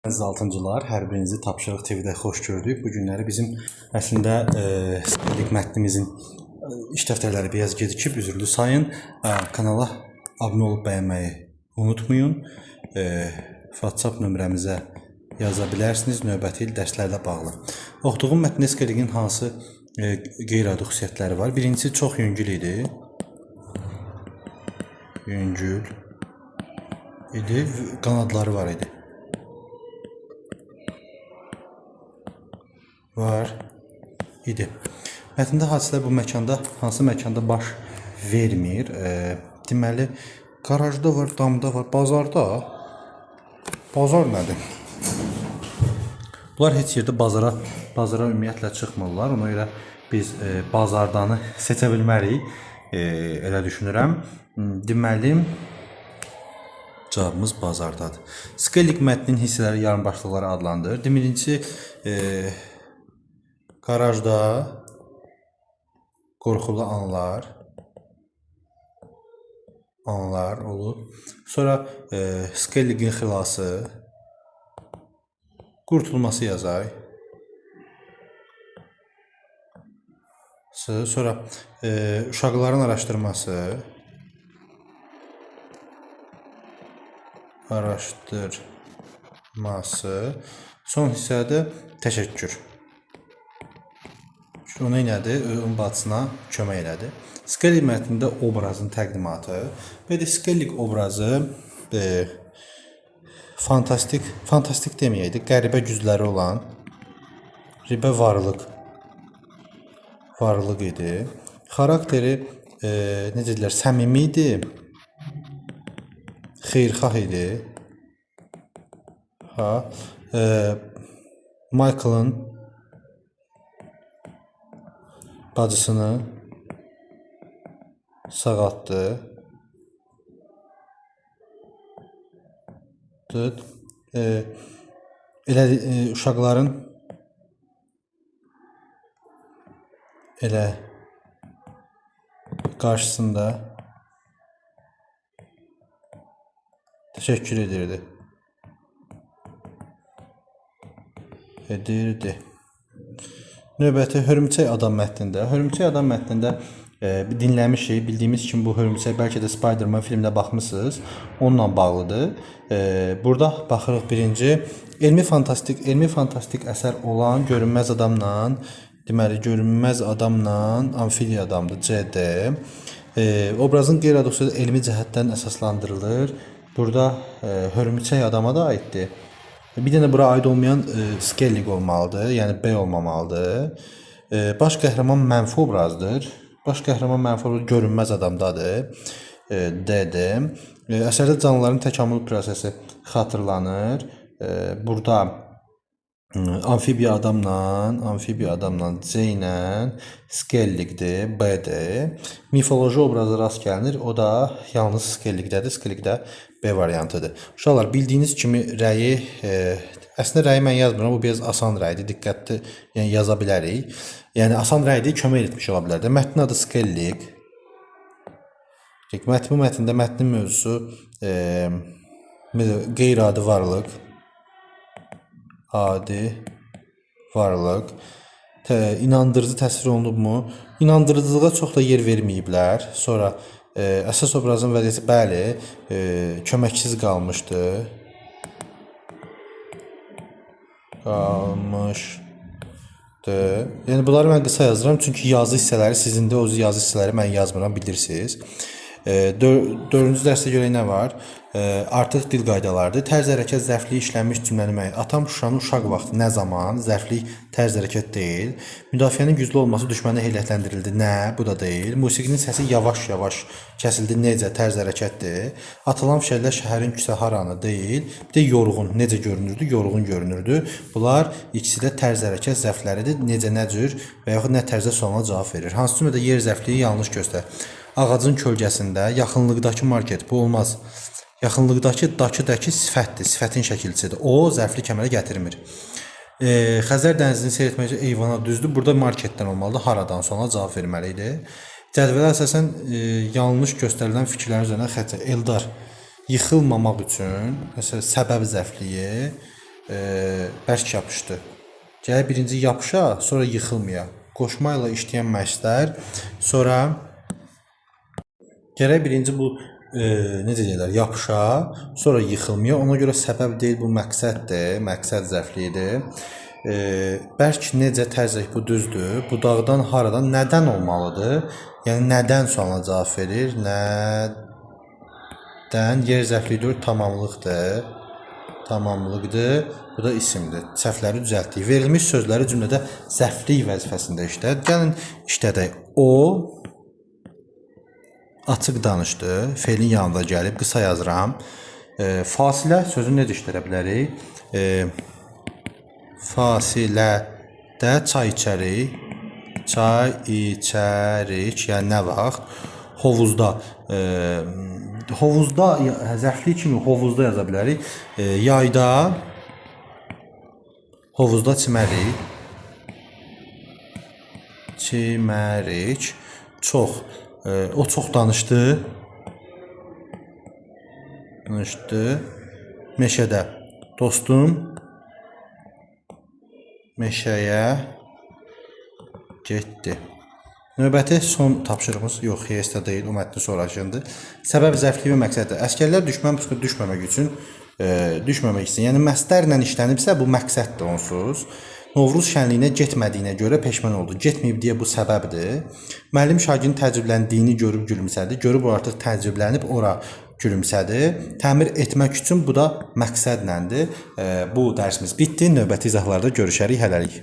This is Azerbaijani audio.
Əziz altıncılar, hər birinizi Tapşırıq TV-də xoş gördük. Bu günləri bizim əslində Skellig mətnimizin iş dəftərləri biraz gecikib, üzrlü sayın. Kanala abunə olub bəyənməyi unutmayın. WhatsApp nömrəmizə yaza bilərsiniz növbəti il dərslərlə bağlı. Oxuduğum mətndə Skelligin hansı qeyri-adi xüsusiyyətləri var? Birincisi çox yüngül idi. Yüngül idi, qanadları var idi. Var idi. Mətndə hadisələr bu məkanda, hansı məkanda baş vermir? Deməli, qarajda var, damda var, bazarda. Bazar nədir? Bunlar heç yerdə bazara ümumiyyətlə çıxmırlar. Ona görə biz bazardanı seçə bilmərik. Elə düşünürəm. Deməli, cavabımız bazardadır. Skellig mətnin hissələri yarımbaşlıqları adlandırır. Birincisi, qarajda qorxulu anlar olub. Sonra Skelligin xilası, qurtulması yazay. Sonra uşaqların araşdırması, Son hissədə təşəkkür. O nə elədi? Onun bacısına kömək elədi. Skellig mətnində obrazın təqdimatı. Belə Skellig obrazı fantastik deməyəydik, qəribə gücləri olan ribə varlıq idi. Xarakteri necə deyirlər, səmimi idi, xeyirxah idi. Ha, Michael'ın bacısını sağaltdı. Elə uşaqların elə qarşısında təşəkkür edirdi. Növbəti Hörümçək adam mətnində. Hörümçək adam mətnində dinləmişik. Bildiyimiz kimi bu hörümçək bəlkə də Spider-Man filmində baxmısınız. Onunla bağlıdır. Burada baxırıq birinci elmi fantastik əsər olan görünməz adamla, deməli görünməz adamla amfibiya adamdır CD. Obrazın qeyri-adi xüsusiyyəti elmi cəhətdən əsaslandırılır. Burada hörümçək adama da aiddir. Bir dənə bura aid olmayan Skellig olmalıdır, yəni B olmamalıdır. Baş qəhrəman mənfi obrazdır. Baş qəhrəman mənfi obraz görünməz adamdadır. D-dir. Əsərdə canlıların təkamül prosesi xatırlanır. Burada amfibiya adamla C ilə Skelligdir, B-dir. Mifoloji obraza rast gəlinir. O da yalnız Skelligdədir. Skelligdə B variantıdır. Uşaqlar, bildiyiniz kimi rəyi, əslində rəyi mən yazmıram. Bu biraz asan rəydir. Diqqətli, yəni yaza bilərik. Yəni asan rəydir, kömək etmiş ola bilər də. Mətnin adı Skellig. Bu mətndə mətnin mövzusu qeyri-adi varlıq. Adi varlıq. İnandırıcı təsvir olunubmu? İnandırıcılığa çox da yer verməyiblər. Sonra əsas obrazın vəziyyəti bəli, köməksiz qalmışdı. Yəni bunları mən qısa yazıram, çünki yazı hissələri sizin də o yazı hissələri mən yazmıram, bilirsiniz. Dördüncü dərsdə görək nə var? Artıq dil qaydalarıdır. Tərz hərəkət zərfliyi işlənmiş cümləni müəyyən. Atam Şuşanı uşaq vaxtı nə zaman? Zərflik tərz hərəkət deyil. Müdafiənin güclü olması düşməni heyrətləndirildi. Nə? Bu da deyil. Musiqinin səsi yavaş-yavaş kəsildi. Necə? Tərz hərəkətdir. Atılan fişəklər şəhərin küçə haranı deyil. Bir də yorğun. Necə görünürdü? Yorğun görünürdü. Bunlar ikisi də tərz hərəkət zərfləridir. Necə, nə cür və yaxud nə tərzdə sualına cavab verir. Hansı cümlədə yer zərfliyi yanlış göstərir? Ağacın kölgəsində, yaxınlıqdakı market, bu olmaz. Yaxınlıqdakı, dakı-dəki sifətdir, sifətin şəkilçisidir. O, zərflik əmələ gətirmir. Xəzər dənizini seyr etmək üçün eyvana düzdür. Burada marketdən olmalıdır. Haradan sonra cavab verməli idi. Cədvələ əsasən yanlış göstərilən fikirlərin üzərinə xətt çək. Eldar, yıxılmamaq üçün, məsələn, səbəb zərfliyi, Bərk yapışdı. Gərək birinci yapışa, sonra yıxılmaya. Qoşma ilə işləyən məstər, sonra gərək birinci bu necə deyirlər, yapışa, sonra yıxılmaya. Ona görə səbəb deyil, bu məqsəddir, məqsəd zərfliyidir. Bərk necə tərzək bu düzdür. Budaqdan haradan, nədən olmalıdır? Yəni nədən sualına cavab verir? Nədən? Yer zərfliyi tamamlıqdır. Tamamlıqdır. Bu da isimdir. Səhvləri düzəltdik. Verilmiş sözləri cümlədə zərflik vəzifəsində işlət. Gəlin işlədək. O açıq danışdı. Feilin yanında gəlib. Qısa yazıram. Fasilə sözünü necə işlədə bilərik? Fasilədə çay içərik. Çay içərik. Yəni nə vaxt? Hovuzda. Hovuzda zərflik kimi hovuzda yaza bilərik. Yayda hovuzda çimərik. Çimərik. Çox. O çox danışdı. Danışdı. Meşədə. Dostum meşəyə getdi. Növbəti son tapşırığımız yox, HES-də deyil, o mətni sonrakındır. Səbəb zərfliyi və məqsəddir. Əsgərlər düşmən pusquna düşməmək üçün, yəni məstərlə işlənibsə bu məqsəddir onsuz. Novruz şənliyinə getmədiyinə görə peşman oldu. Getməyib deyə bu səbəbdir. Müəllim şagirdin təəccübləndiyini görüb gülümsədi. Görüb o artıq təəccüblənib ora gülümsədi. Təmir etmək üçün bu da məqsədləndir. Bu dərsimiz bitdi. Növbəti izahlarda görüşərik hələlik.